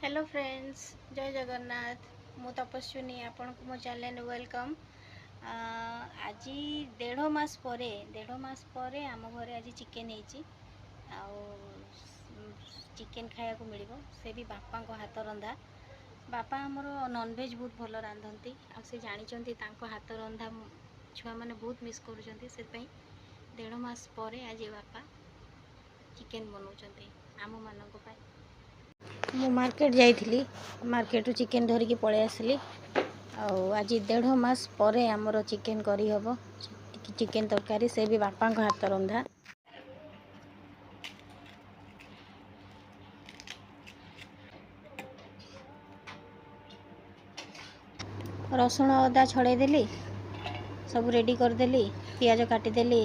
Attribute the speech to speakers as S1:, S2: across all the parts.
S1: Hello friends, ଜୟ ଜଗନ୍ନାଥ। ମୁଁ ତପସ୍ୱିନୀ, ଆପଣଙ୍କୁ ମୋ ଚ୍ୟାନେଲ୍ welcome. ଆଜି ଦେଢ଼ ମାସ ପରେ ଆମ ଘରେ ଆଜି ଚିକେନ୍ ହେଇଛି ଆଉ ଚିକେନ୍ ଖାଇବାକୁ ମିଳିବ, ସେ ବି ବାପାଙ୍କ ହାତ ରନ୍ଧା। ବାପା ଆମର ନନଭେଜ୍ ବହୁତ ଭଲ ରାନ୍ଧନ୍ତି ଆଉ ସେ ଜାଣିଛନ୍ତି ତାଙ୍କ ହାତ ରନ୍ଧା ଛୁଆମାନେ ବହୁତ ମିସ୍ କରୁଛନ୍ତି। ସେଥିପାଇଁ ଦେଢ଼ ମାସ ପରେ ଆଜି ବାପା ଚିକେନ୍ ବନାଉଛନ୍ତି ଆମମାନଙ୍କ ପାଇଁ। ମୁଁ ମାର୍କେଟ ଯାଇଥିଲି, ମାର୍କେଟରୁ ଚିକେନ୍ ଧରିକି ପଳେଇ ଆସିଲି ଆଉ ଆଜି ଦେଢ଼ ମାସ ପରେ ଆମର ଚିକେନ୍ କରିହେବ, ଚିକେନ୍ ତରକାରୀ, ସେ ବି ବାପାଙ୍କ ହାତ ରନ୍ଧା। ରସୁଣ ଅଦା ଛଡ଼େଇ ଦେଲି, ସବୁ ରେଡ଼ି କରିଦେଲି, ପିଆଜ କାଟିଦେଲି।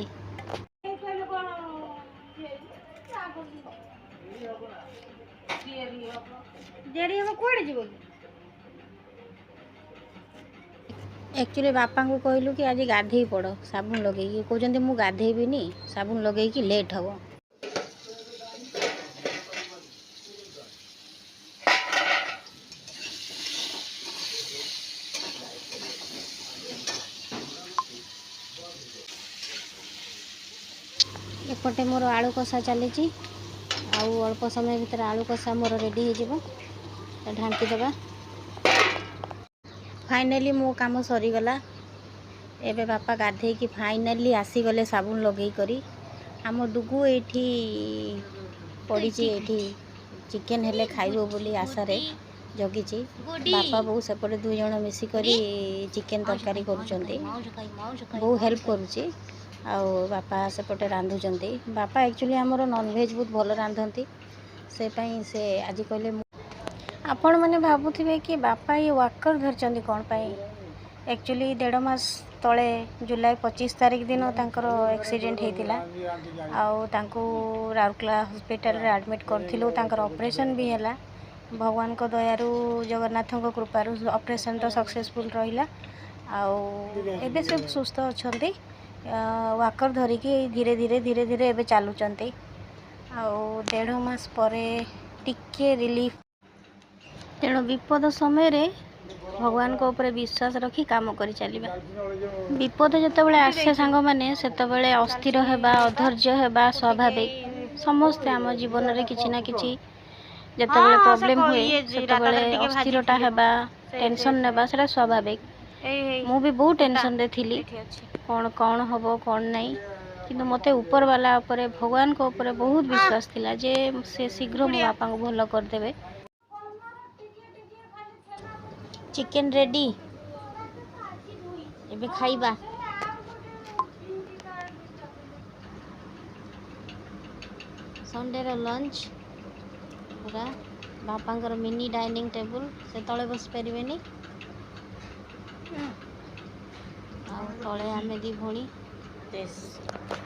S2: ଦେରି ହବ, କୁଆଡ଼େ ଯିବ କି?
S1: ଆକ୍ଚୁଆଲି ବାପାଙ୍କୁ କହିଲୁ କି ଆଜି ଗାଧେଇ ପଡ଼ ସାବୁନ ଲଗେଇକି। କହୁଛନ୍ତି ମୁଁ ଗାଧେଇବିନି ସାବୁନ ଲଗେଇକି, ଲେଟ୍ ହେବ। ଏପଟେ ମୋର ଆଳୁ କଷା ଚାଲିଛି ଆଉ ଅଳ୍ପ ସମୟ ଭିତରେ ଆଳୁ କଷା ମୋର ରେଡ଼ି ହେଇଯିବ। ଢାଙ୍କି ଦେବା। ଫାଇନାଲି ମୋ କାମ ସରିଗଲା। ଏବେ ବାପା ଗାଧେଇକି ଫାଇନାଲି ଆସିଗଲେ ସାବୁନ ଲଗେଇ କରି। ଆମ ଡୁଗୁ ଏଇଠି ପଡ଼ିଛି, ଏଇଠି ଚିକେନ୍ ହେଲେ ଖାଇବ ବୋଲି ଆଶାରେ ଜଗିଛି। ବାପା ବୋଉ ସେପଟେ ଦୁଇ ଜଣ ମିଶିକରି ଚିକେନ୍ ତରକାରୀ କରୁଛନ୍ତି। ବୋଉ ହେଲ୍ପ କରୁଛି ଆଉ ବାପା ସେପଟେ ରାନ୍ଧୁଛନ୍ତି। ବାପା ଆକ୍ଚୁଆଲି ଆମର ନନଭେଜ୍ ବହୁତ ଭଲ ରାନ୍ଧନ୍ତି। ସେ ପାଇଁ ସେ ଆଜି କହିଲେ। ଆପଣମାନେ ଭାବୁଥିବେ କି ବାପା ଇଏ ୱାକର୍ ଧରିଛନ୍ତି କ'ଣ ପାଇଁ? ଆକ୍ଚୁଆଲି ଦେଢ଼ ମାସ ତଳେ ଜୁଲାଇ 25 ତାରିଖ ଦିନ ତାଙ୍କର ଆକ୍ସିଡେଣ୍ଟ ହେଇଥିଲା ଆଉ ତାଙ୍କୁ ରାଉରକେଲା ହସ୍ପିଟାଲରେ ଆଡ଼ମିଟ୍ କରିଥିଲୁ। ତାଙ୍କର ଅପରେସନ୍ ବି ହେଲା। ଭଗବାନଙ୍କ ଦୟାରୁ, ଜଗନ୍ନାଥଙ୍କ କୃପାରୁ ଅପରେସନ୍ଟା ସକ୍ସେସଫୁଲ୍ ରହିଲା ଆଉ ଏବେ ସେ ସୁସ୍ଥ ଅଛନ୍ତି। ୱାକର୍ ଧରିକି ଧୀରେ ଧୀରେ ଧୀରେ ଧୀରେ ଏବେ ଚାଲୁଛନ୍ତି ଆଉ ଦେଢ଼ ମାସ ପରେ ଟିକେ ରିଲିଫ୍। ତେଣୁ ବିପଦ ସମୟରେ ଭଗବାନଙ୍କ ଉପରେ ବିଶ୍ୱାସ ରଖି କାମ କରି ଚାଲିବା। ବିପଦ ଯେତେବେଳେ ଆସେ ସାଙ୍ଗମାନେ, ସେତେବେଳେ ଅସ୍ଥିର ହେବା, ଅଧୈର୍ଯ୍ୟ ହେବା ସ୍ୱାଭାବିକ। ସମସ୍ତେ ଆମ ଜୀବନରେ କିଛି ନା କିଛି ଯେତେବେଳେ ପ୍ରୋବ୍ଲେମ୍ ହୁଏ, ସେତେବେଳେ ଅସ୍ଥିରଟା ହେବା, ଟେନସନ୍ ନେବା, ସେଇଟା ସ୍ୱାଭାବିକ। ମୁଁ ବି ବହୁତ ଟେନସନ୍ରେ ଥିଲି, କ'ଣ କ'ଣ ହେବ, କ'ଣ ନାହିଁ। କିନ୍ତୁ ମୋତେ ଉପରବାଲା ଉପରେ, ଭଗବାନଙ୍କ ଉପରେ ବହୁତ ବିଶ୍ୱାସ ଥିଲା ଯେ ସେ ଶୀଘ୍ର ମୋ ବାପାଙ୍କୁ ଭଲ କରିଦେବେ। ଚିକେନ୍ ରେଡ଼ି, ଏବେ ଖାଇବା। ସଣ୍ଡେର ଲଞ୍ଚ ପୁରା। ବାପାଙ୍କର ମିନି ଡାଇନିଂ ଟେବୁଲ୍, ସେ ତଳେ ବସିପାରିବେନି ଆଉ ତଳେ ଆମେ ଦୁଇ ଭଉଣୀ।